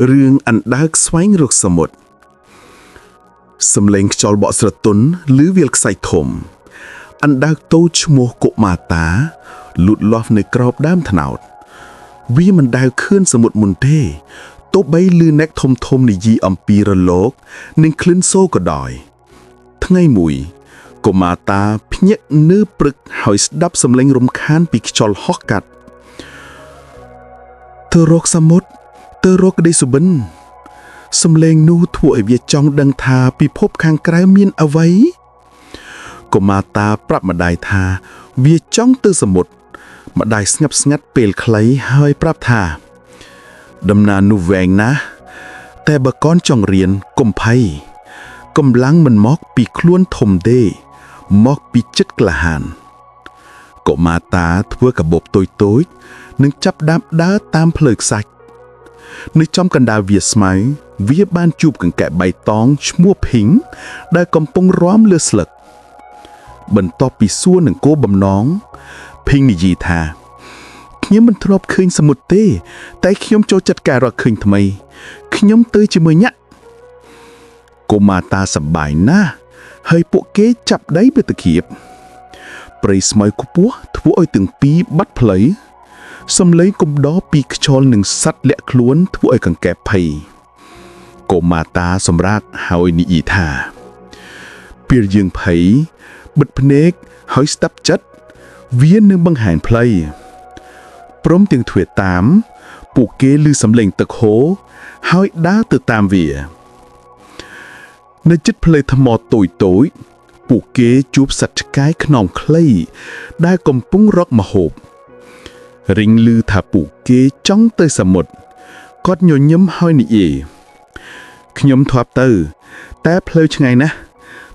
រឿងអណ្ដើកស្វែងរកសមុទ្រសំឡេងខ្យល់បក់ស្រទន់ឬវាលខ្សាច់ធំ អណ្ដើកតូចឈ្មោះកុមាតាលូតលាស់នៅក្រោបដើមត្នោត វាមិនដែលឃើញសមុទ្រមុនទេទោះបីឮអ្នកធំធំនិយាយអំពីរលក និងคลื่នសូរក៏ដោយ ថ្ងៃមួយកុមាតាភ្ញាក់នៅព្រឹកហើយស្ដាប់សំឡេងរំខានពីខ្យល់ហោះកាត់ទៅរកសមុទ្រទៅរកក្តីសុបិនសំឡេងនោះធ្វើឲ្យវាចង់ដឹងថាពិភពខាងក្រៅមានអ្វីកុមាតាប្រាប់ម្ដាយថាវាចង់ទៅសមុទ្រម្ដាយស្ងប់ស្ងាត់ពេលខ្លីហើយប្រាប់ថា ដំណើរនោះវែងណាស់តែបើកូនចង់រៀនកុំភ័យកម្លាំងមិនមកពីខ្លួនធំទេ មកពីចិត្តក្លាហានកុមាតាធ្វើកាបូបតូចៗនិងចាប់ដាបដើរតាមផ្លូវខ្សាច់នៅចំកណ្ដាលវាលស្មៅវាបានជួបកង្កែបបៃតងឈ្មោះភីងដែលកំពុងរាំលើស្លឹក បន្ទាប់ពីសួរនឹងគោលបំណងភីងនិយាយថា ខ្ញុំមិនធ្លាប់ឃើញសមុទ្រទេ តែខ្ញុំចូលចិត្តការរកឃើញថ្មី ខ្ញុំទៅជាមួយញាក់កុមាតាសប្បាយណាស់ហើយពួកគេចាប់ដៃបេតគៀបព្រៃស្មៅខ្ពស់ធ្វើឲ្យទាំងពីរបាត់ផ្លូវសំឡេងកំដរពីខ្យល់និងសត្វលាក់ខ្លួនធ្វើឲ្យកង្កែបភ័យកុមាតាសម្រាកហើយនិយាយថាពេលយើងភ័យបិទភ្នែកហើយស្ដាប់ចិត្តវានឹងបង្ហាញផ្លូវ ព្រមទាំងធ្វើតាម ពួកគេឮសំឡេងទឹកហូរហើយដើរទៅតាមវា នៅជិតផ្លូវថ្មតូចតូចៗពួកគេជួបសត្វឆ្កែខ្នងខ្លី ដែលកំពុងរកម្ហូបរីងឮថាពួកគេចង់ទៅសមុទ្រគាត់ញញឹមហើយនិយាយខ្ញុំធ្លាប់ទៅ តែផ្លូវឆ្ងាយណាស់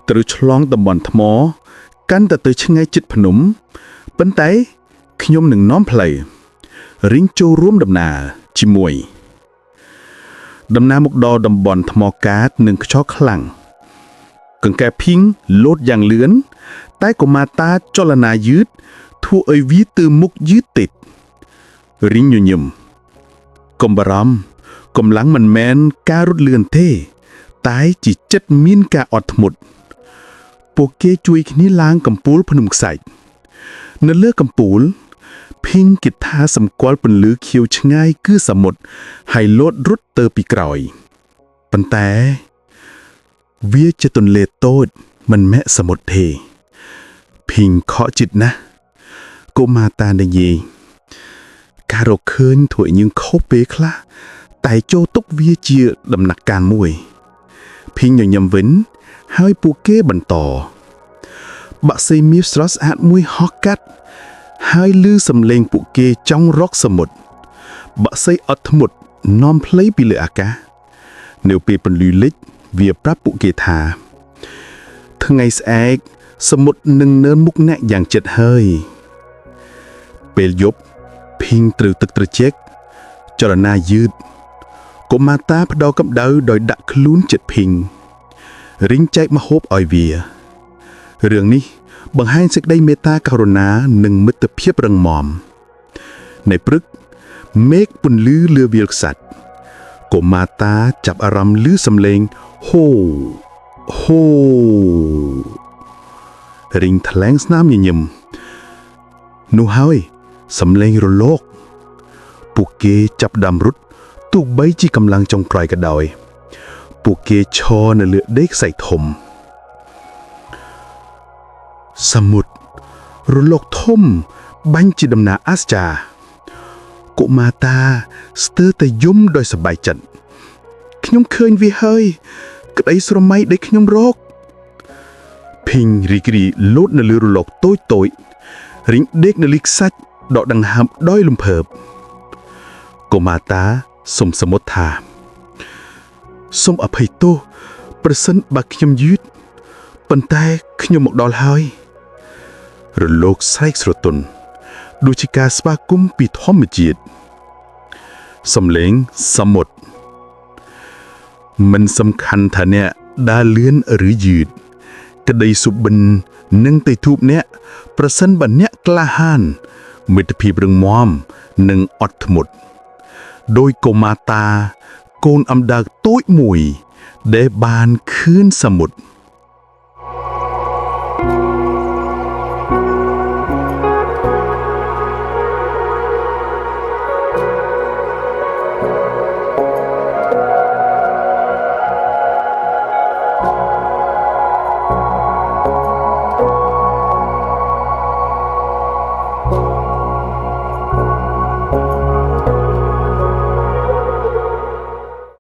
ត្រូវឆ្លងតំបន់ថ្ម កាន់តែទៅឆ្ងាយជិតភ្នំប៉ុន្តែខ្ញុំនឹងនាំផ្លូវ រីងចូលរួមដំណើរជាមួយ ដំណើរមកដល់តំបន់ថ្មកាតនិងខ្យល់ខ្លាំងកង្កែបភីងលោតយ៉ាងលឿន តែកុមាតាចលនាយឺតធ្វើឲ្យវាទៅមុខយឺតតិចរីងញញឹមកុំបារម្ភកម្លាំងមិនមែនការរត់លឿនទេ តែជាចិត្តមានការអត់ធ្មត់ពួកគេជួយគ្នាឡើងកំពូលភ្នំខ្សាច់នៅលើកំពូល ភីងគិតថាសម្គាល់ពន្លឺខៀវឆ្ងាយគឺសមុទ្រហើយលោតរត់ទៅពីក្រោយប៉ុន្តែ វាជាទន្លេតូចមិនមែនសមុទ្រទេភីងខកចិត្តណាស់កុមាតានិយាយការរកឃើញធ្វើឲ្យយើងខុសពេលខ្លះតែចូលទុកវាជាដំណាក់កាលមួយភីងញញឹមវិញហើយពួកគេបន្តបក្សីមាសស្រស់ស្អាតមួយហោះកាត់ ហើយឮសំឡេងពួកគេចង់រកសមុទ្របក្សីអត់ធ្មត់នាំផ្លូវពីលើអាកាសនៅពេលពន្លឺលិចវាប្រាប់ពួកគេថា ថ្ងៃស្អែកសមុទ្រនឹងនៅមុខអ្នកយ៉ាងជិតហើយ ពេលយប់ភីងត្រូវទឹកត្រជាក់ចលនាយឺតកុមាតាផ្ដោកម្ដៅដោយដាក់ខ្លួនចិត្តភីងរីងចែកម្ហូបឲ្យវា រឿងនេះបង្ហាញសេចក្តីមេត្តាករុណានិងមិត្តភាពរឹងមាំនៅព្រឹកមេឃពន្លឺលើវាលខ្សាច់កុមាតាចាប់អារម្មណ៍ឮសំឡេងហូហូរីងថ្លែងស្នាមញញឹមនោះហើយសំឡេងរលក ពួកគេចាប់ផ្ដើមរត់ទោះបីជាកម្លាំងចុងក្រោយក៏ដោយ ពួកគេឈរនៅលើដីខ្សាច់ធំ សមុទ្ររលកធំបាញ់ជាដំណើរអស្ចារ្យកុមាតាស្ទើរតែយំដោយសប្បាយចិត្តខ្ញុំឃើញវាហើយ ក្តីស្រមៃដែលខ្ញុំរកភីងរីករាយលោតនៅលើរលកតូចតូចរីងដេកនៅលើខ្សាច់ដកដង្ហើមដោយលំភើបកុមាតាសុំសមុទ្រថាសូមអភ័យទោសប្រសិនបើខ្ញុំយឺតប៉ុន្តែខ្ញុំមកដល់ហើយ រលកស្រែកស្រទន់ដូចជាការស្វាគមន៍ពីធម្មជាតិសំឡេងសមុទ្រមិនសំខាន់ថាអ្នកដើរលឿនឬយឺតក្តីសុបិននឹងទៅជួបអ្នក ប្រសិនបើអ្នកក្លាហាន មិត្តភាពរឹងមាំនិងអត់ធ្មត់ដោយកុមាតា កូនអណ្ដើកតូចមួយ ដែលបានឃើញសមុទ្រ។